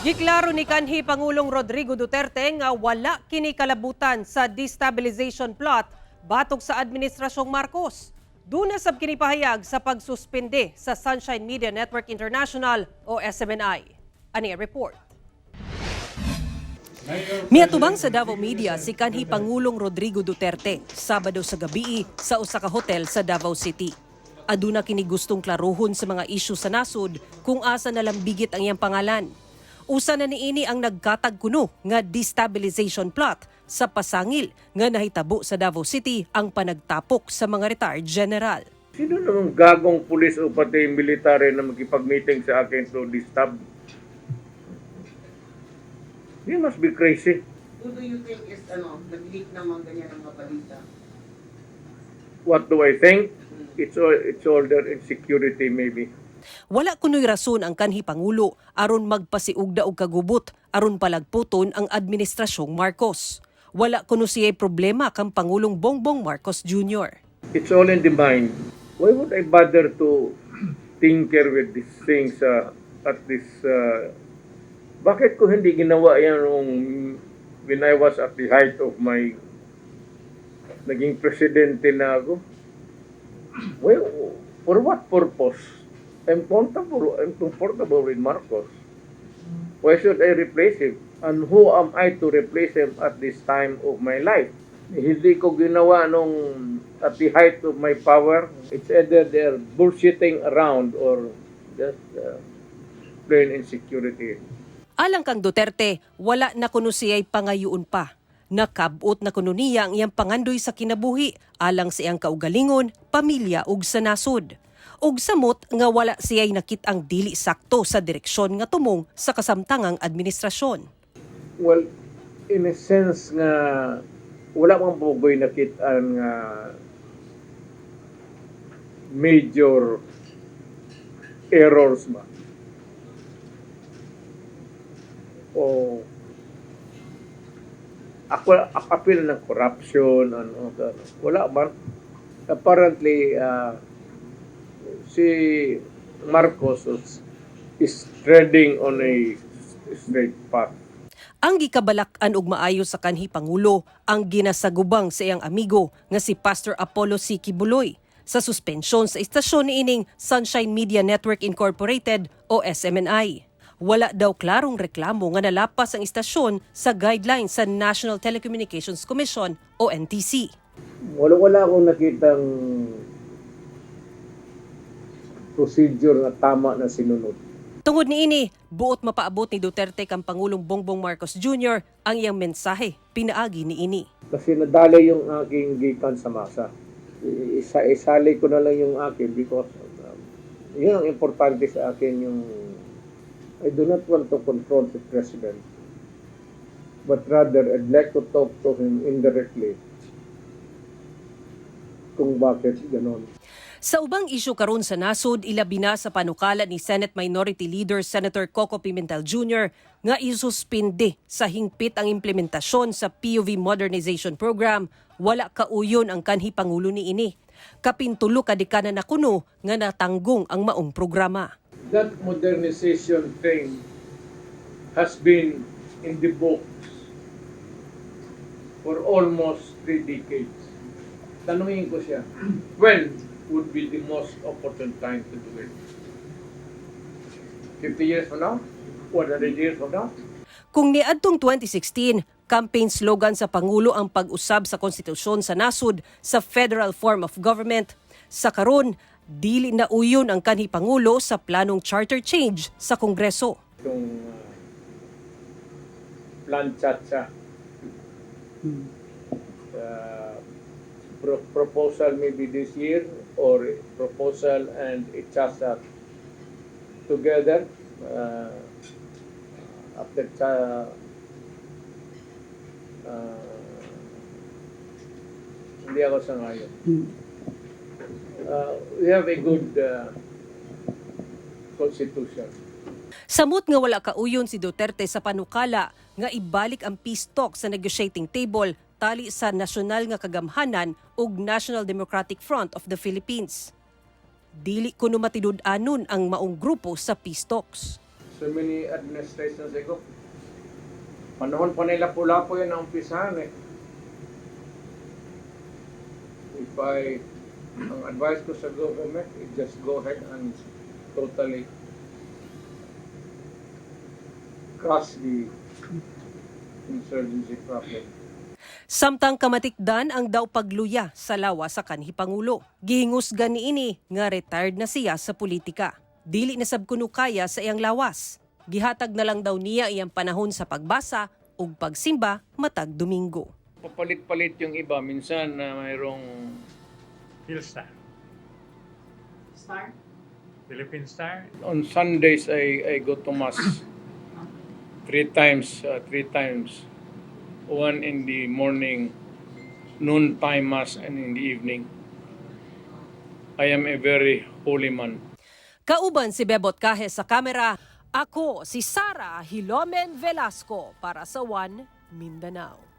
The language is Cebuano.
Giklaro ni kanhi Pangulong Rodrigo Duterte nga wala kini kalabutan sa destabilization plot batok sa Administrasyong Marcos. Duna sab kini pahayag sa pagsuspende sa Sunshine Media Network International o SMNI. Ani ang report. Miatubang sa Davao Media si kanhi Pangulong Rodrigo Duterte Sabado sa gabii sa usa ka hotel sa Davao City. Aduna kini gustong klaruhon sa mga isyu sa nasod kung asa nalambigit ang iyang pangalan. Usa na niini ang nagkatag kuno nga destabilization plot sa pasangil nga nahitabo sa Davao City ang panagtapok sa mga retired general. Sino namang gagong pulis o pati military na makipag-meeting sa akin to disturb? You must be crazy. Who do you think is nag-leak ng mga ganyan ng mga balita? What do I think? It's all their insecurity maybe. Wala kuno'y rason ang kanhi Pangulo aron magpasiugda og kagubot aron palagputon ang Administrasyong Marcos. Wala kuno siya'y problema kang Pangulong Bongbong Marcos Jr. It's all in the mind. Why would I bother to tinker with these things at this? Bakit ko hindi ginawa yan nung when I was at the height of my, naging presidente na ako? Well, for what purpose? I'm comfortable with Marcos. Why should I replace him? And who am I to replace him at this time of my life? Hindi ko ginawa nung at the height of my power. It's either they're bullshitting around or just plain insecurity. Alang kang Duterte, wala na kuno siya'y pangayuon pa. Nakabot na kuno niya ang iyang pangandoy sa kinabuhi alang sa iyang kaugalingon, pamilya ug sa nasod. Ug samot nga wala siya'y nakit-ang dili sakto sa direksyon nga tumong sa kasamtangang administrasyon. Well, in a sense nga wala man po ko'y nakitaan nga major errors ba. O ako apil ng corruption, ano, ano, wala man. Apparently, si Marcos is treading on a straight path. Ang gikabalak-an og maayo sa kanhi Pangulo ang ginasagubang sa iyang amigo nga si Pastor Apollo C. Quiboloy sa suspensyon sa istasyon niining Sunshine Media Network Incorporated o SMNI. Wala daw klarong reklamo nga nalapas ang istasyon sa guidelines sa National Telecommunications Commission o NTC. Wala, wala akong nakitang procedure na tama na sinunod. Tungod niini, buot mapaabot ni Duterte kang Pangulong Bongbong Marcos Jr. ang iyang mensahe pinaagi niini. Kasi nadali yung aking gikan sa masa. Isali ko na lang yung akin because yun ang importante sa akin, yung I do not want to control the president, but rather I'd like to talk to him indirectly kung bakit ganon. Sa ubang isyu karon sa nasod, ilabi na sa panukala ni Senate Minority Leader Senator Coco Pimentel Jr. nga isuspinde sa hingpit ang implementasyon sa PUV Modernization Program, wala kauyon ang kanhi Pangulo niini. Kapin 3 ka dekada na kuno nga natanggong ang maong programa. That modernization thing has been in the books for almost 3 decades. Tanungin ko siya, when would be the most opportune time to do it? 50 years from now? 100 years from now? Kung niadtong 2016, campaign slogan sa Pangulo ang pag-usab sa konstitusyon sa nasod sa federal form of government, sa karon dili na uyon ang kanhi Pangulo sa planong charter change sa Kongreso. Itong Plan Chacha. Proposal maybe this year or proposal and a Chacha together after cha hindi ako sangayon. We have a good constitution. Samot nga wala kauyon si Duterte sa panukala nga ibalik ang peace talk sa negotiating table tali sa nasyonal nga kagamhanan ug National Democratic Front of the Philippines. Dili kuno matinud-anon ang maong grupo sa peace talks. So many administrations ago. Panahon pa nila Lapu-Lapu yan ang umpisahan eh. If I, ang advice ko sa government is just go ahead and totally crush the insurgency problem. Samtang kamatikdan ang daw pagluya sa lawa sa kanhi Pangulo. Gihingusgan niini nga retired na siya sa politika. Dili na sab kuno kaya sa iyang lawas. Gihatag na lang daw niya iyang panahon sa pagbasa ug pagsimba matag Domingo. Papalit-palit yung iba. Minsan na mayroong Philstar. Star? Philippine Star. On Sundays I go to mass three times. One in the morning, noon time mass, and in the evening. I am a very holy man. Kauban si Bebot Kahe sa kamera. Ako si Sara Hilomen Velasco para sa One Mindanao.